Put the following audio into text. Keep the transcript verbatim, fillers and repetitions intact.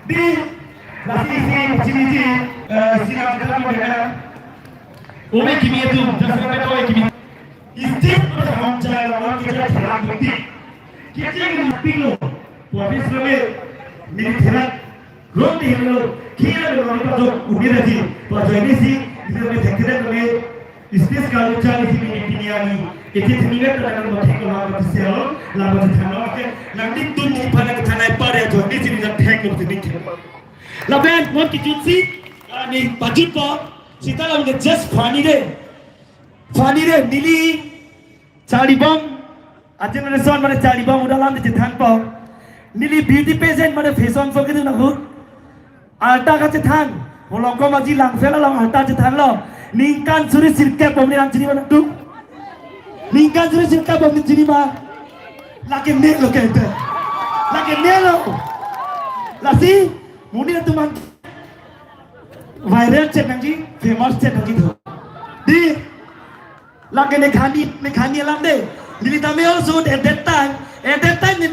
Di, lasi isi, sini ji, eh, sini akan kita mau dengar. Ome kimi atum, jasa kami tahu kimi. Stage pada ham chai lawan kita thelak bukti. Kita ini pinglo, professional, militer, ron di helo, kia lo ron pajo, udah lagi, pajo ini sih, kita lebih teknik lebih. Stage kalu chali si mini pini ani. Iti tini ngat na nang bathek ko lama ti selo, lama ti thano ke. Nang di tun di pana ke thanai pare jo ni sini na thek ko tini ke. Lapen mon kejut si, ani pajut ko, sita lam ke just funny de. Funny de, neli charlibom, a generation mane charlibom udah lam de chethan po. Neli beauty pageant mane fashion show ke tu na hu. Alta kachethan, Holongkong Aji Langfel along alta chethanlo. Ningkan suri sirkep bom ni nang chinima nangtum. Ningkan suri sirkep bom ni chinima. Lake nelo ke ente. Lake nelo. Lasi, muni nangtum an viral chet nangji, famous chet nangji tu. Di, lake ne khani, ne khani alam de. Neli tame also at that time, at that time ne